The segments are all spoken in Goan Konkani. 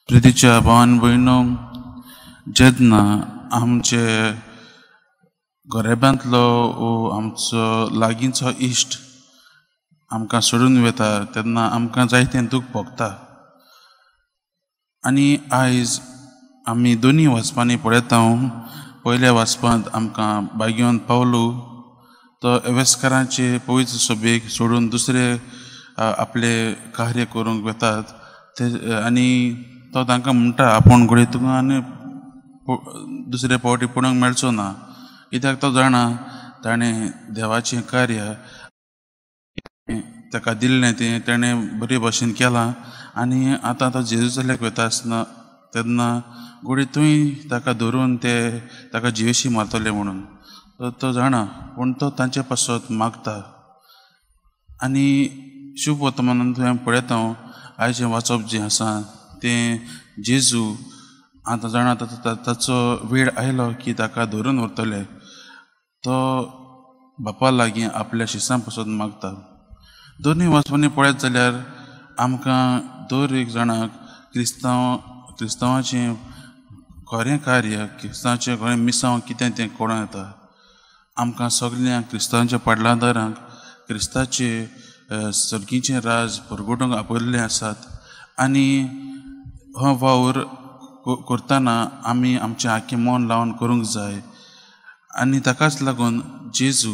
प्रितीच्या भावान भयणो, जेन्ना आमचे गरिबांतलो वो आमचो लागींचो इश्ट आमकां सोडून वता तेन्ना आमकां जायतें दूख भोगता. आनी आयज आमी दोनी वाचपांनी पळयता. पयल्या वाचपांत आमकां बागयोन पावलो तो एवेस्कारांचे पवित्र सभेक सोडून दुसरे आपले कार्य करूंक वतात ते, आनी तो तांकां म्हणटा आपूण घडये तुका आनी दुसरे फावटी पळोवंक मेळचो ना, कित्याक तो जाणा ताणें देवाचें कार्य ताका दिल्लें तें ताणें बरे भाशेन केलां आनी आतां तो जेरुजलेक वता आसतना तेन्ना घडये थंय ताका धरून ते ताका जिवेशी मारतले म्हणून तो जाणा, पूण तो तांचे पासत मागता. आनी शुभ वर्तमानान थंय पळयता आयजें वाचप जें आसा तें जेजू आतां जाणा ताचो वेळ आयलो की ताका धरून व्हरतले, तो बापा लागीं आपल्या शिसां पासत मागता. दोनूय वाचपांनी पळयत जाल्यार आमकां दर एक जाणाक क्रिस्तांवाचें खरें कार्य, क्रिस्तांवाचें खरें मिसांव कितें तें कळोन येता. आमकां सगळ्यांक क्रिस्तांवाच्या पाडलादारांक क्रिस्ताचे सर्गीचें राज परगटूंक आपयल्लें आसात आनी हो वावर करतना आमी आमचें आख्खें मन लावन करूंक जाय. आनी ताकाच लागून जेजू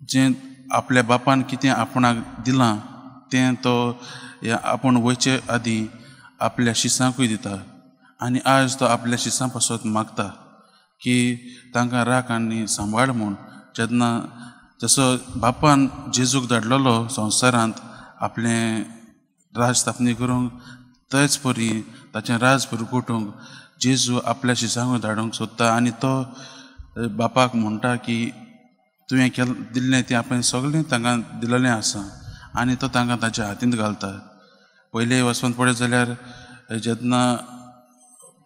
जें आपल्या बापान कितें आपणाक दिलां तें तो आपूण वयचे आदीं आपल्या शिसांकूय दिता आनी आज तो आपल्या शिसां पासत मागता की तांकां राख आनी सांबाळ म्हूण. जेन्ना जसो बापान जेजूक धाडलेलो संवसारांत आपलें राज स्थापनी करूंक, तेच परी ताचें राज परगटूंक जेजू आपल्या शिसांकूय धाडूंक सोदता आनी तो बापाक म्हणटा की तुवें केलें दिल्लें तें आपणें सगळें तांकां दिलेलें आसा आनी तो तांकां ताच्या हातींत घालता. पयले वचपान पळयत जाल्यार जेन्ना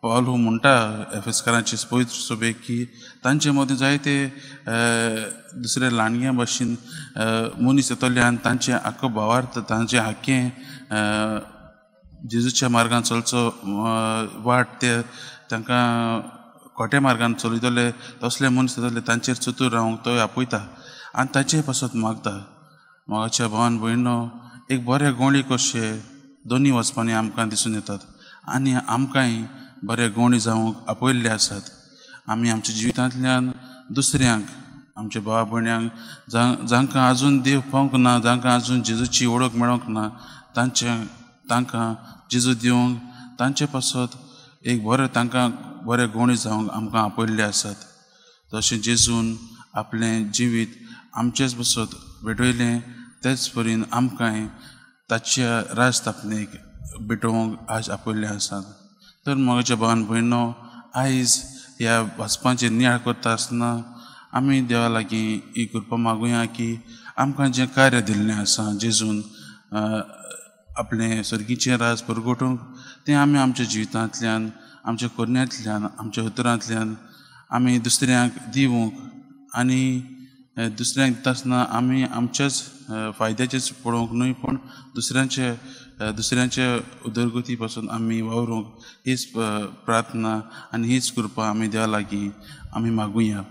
पावलू म्हणटा एफेस्कारांचे पवित्र सभेक की तांचे मदीं जायते दुसरे लांडग्यां भाशेन मनीस येतले आनी तांचे आख्खो भावार्थ तांचें आख्खें जेजूच्या मार्गान चलचो वाट ते तांकां खोट्या मार्गान चलयतले तसले मनीस येतले तांचेर चतूर रावंक तो आपयता आनी ताचे पासत मागता. मोगाच्या भावान भयणो, एक बरे गोंडी कशे दोनी वचपांनी आमकां दिसून येतात आनी आमकांय बरे गोंडी जावंक आपयल्ले आसात. आमी आमच्या जिवितांतल्यान दुसऱ्यांक आमच्या भावा भयण्यांक जांकां आजून देव पावंक ना, जांकां आजून जेजूची वळख मेळोंक ना, तांकां जेजू दिवंक तांचे पासत एक बरें तांकां बरे गोंडी जावंक आमकां आपयल्ले आसात. तशें जेजून आपलें जिवीत आमचेच पासत भेटयलें तेच परीन आमकांय ताच्या राज स्थापनेक भेटोवंक आज आपयल्ले आसात. तर म्हज्या भावान भयणो, आयज ह्या वाचपाचेर नियाळ करता आसतना आमी देवा लागीं ही कृपा मागुया की आमकां जें कार्य दिल्लें आसा जेजून आपलें सर्गीचें राज परगटूंक तें आमी आमच्या जिवितांतल्यान, आमच्या करण्यांतल्यान, आमच्या उतरांतल्यान आमी दुसऱ्यांक दिवंक आनी दुसऱ्यांक दिता आसतना आमी आमच्याच फायद्याचेच पळोवंक न्हय पूण दुसऱ्यांचे उदरगती पासून आमी वावरूंक हीच प्रार्थना आनी हीच कृपा आमी देवा लागीं आमी मागुया.